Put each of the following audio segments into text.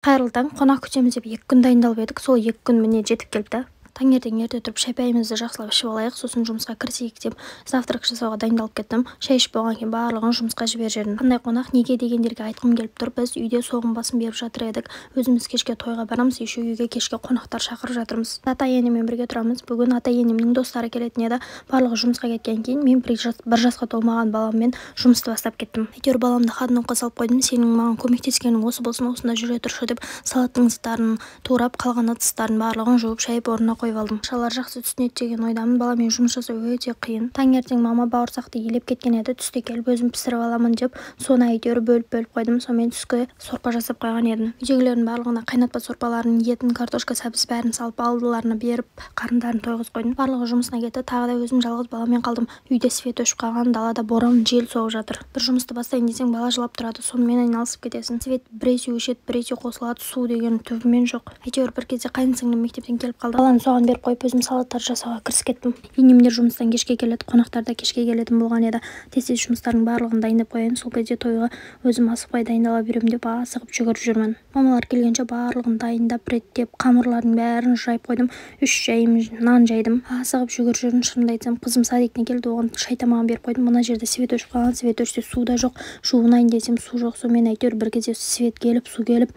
Қайырлы таң! Қонақ күтеміз деп 2 күн дайындалып едік, сол 2 күн міне жетіп келді. Таңертең ерте тұрып, шай-пәйімізді жақсылап ішіп алайық, сосын жұмысқа кірісейік деп завтрак жасауға дайындалып кеттім. Шай ішіп болған кейін барлығын жұмысқа жіберіп жібердім. Қандай қонақ, неге дегендерге айтқым келіп тұр. Біз үйде соғым басын беріп жатыр едік. Өзіміз кешке тойға барамыз, еще үйге кешке қонақтар шақырып жатырмыз. Ата-енеммен бірге тұрамыз. Бүгін ата-енемнің достары келетін еді. Барлығы жұмысқа кеткен кейін мен 1 жасқа толмаған баламмен жұмысты бастап кеттім. Әйтеуір баламды ходунокқа салып қойдым. Сенің маған көмектескенің осы болсын, осында жүре тұршы деп салаттың заттарын турап, қалған ыдыстарын барлығын жуып, шайып орнына қойып алдым. Шалар жақсы түсінеді деген ойдамын. Баламен жұмыс жасау өте қиын. Таңертең мама бауырсақты елеп кеткен еді, түсте келіп өзім пісіріп аламын деп, соны әйтеуір бөліп-бөліп қойдым. Сонымен түскі сорпа жасап қойған едім. Үйдегілердің барлығына қайнатпа сорпаларын, етін, картошка, сәбіз бәрін салып алдыларына беріп, қарындарын тойғызып қойдым. Барлығы жұмысына кетті. Тағы да өзім жалғыз баламен қалдым. Үйде свет өшіп қалған, далада боран, жел соғып жатыр. Бір жұмысты бастайын десең, бала жылап тұрады, сонымен айналысып кетесің. Свет біресе өшеді, біресе қосылады, су деген түбімен жоқ. Әйтеуір бір кезде қайын сіңлім мектептен келіп қалды. Баланы соған беріп қойып, өзім салаттар жасауға кірісіп кеттім. Енемдер жұмыстан кешке келеді, қонақтар да кешке келетін болған еді. Тез-тез жұмыстардың барлығын дайындап қояйын, сол кезде тойға өзім асықпай дайындала беремін деп асығып жүгіріп жүрмін. Мамалар келгенше барлығын дайындап, реттеп, қамырлардың бәрін жайып қойдым. 3 жайым нан жайдым. Асығып жүгіріп жүрмін. Шынымды айтсам, қызым садиктен келді, оған шай тамағын беріп қойдым. Мына жерде свет өшіп қалған, свет өшсе су да жоқ. Жуынайын десем су жоқ. Сонымен әйтеуір бір кезде свет келіп, су келіп,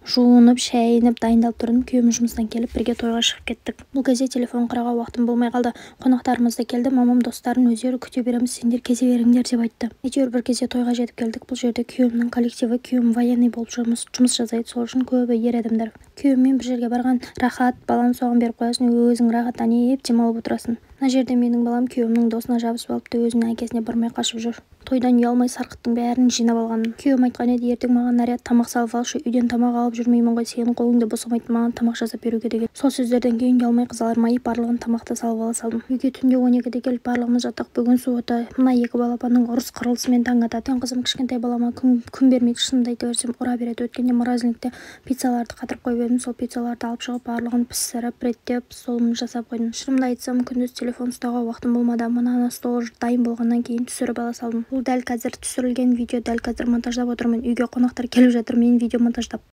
жуынып, шайынып, дайындалып тұрдым. Күйеуім жұмыстан келіп, бірге тойға шығып кеттік. Бұл кезде телефон қарауға уақытым болмай қалды. Қонақтарымыз да келді. Мамам достарын өздері күте береміз, сендер кете беріңдер деп айтты. Әйтеуір бір кезде тойға жетіп келдік. Бұл жерде күйеуімнің коллективі, күйеуім военный болып жұмыс жасайды, сол үшін көбі ер адамдар. Күйеуіммен бір жерге барған рахат, баланы соған беріп қоясың, өзің рахаттанып демалып отырасың. Мына жерде менің балам күйеуімнің досына жабысып алыпты, өзінің әкесіне бармай қашып жүр. Тойдан ұялмай сарқыттың бәрін жинап алған. Күйеуім айтқан еді, ертең маған наряд тамақ салып алшы, үйден тамақ алып жүрмеймін ғой, сенің қолыңды босамайды маған тамақ жасап беруге деген. Сол сөздерден кейін ұялмай қызармай барлығын тамақты салып ала салдым. Үйге түнде 12-де келіп барлығымыз жаттық. Бүгін суббота. Мына екі балапанның ұрыс қырылысымен таң атады. Қызым кішкентай балама күн бермейді, шынымды айта берсем ұра береді. Өткенде морозильникте пиццаларды қатырып қойып едім, сол пиццаларды алып шығып барлығын пісіріп, реттеп, столымды жасап қойдым. Шынымды айтсам, күндіз телефон ұстауға уақытым болмады. Мынаны стол дайын болғаннан кейін түсіріп ала салдым. Бұл дәл қазір түсірілген видео, дәл қазір монтаждап отырмын. Үйге қонақтар келіп жатыр, мен видео монтаждап.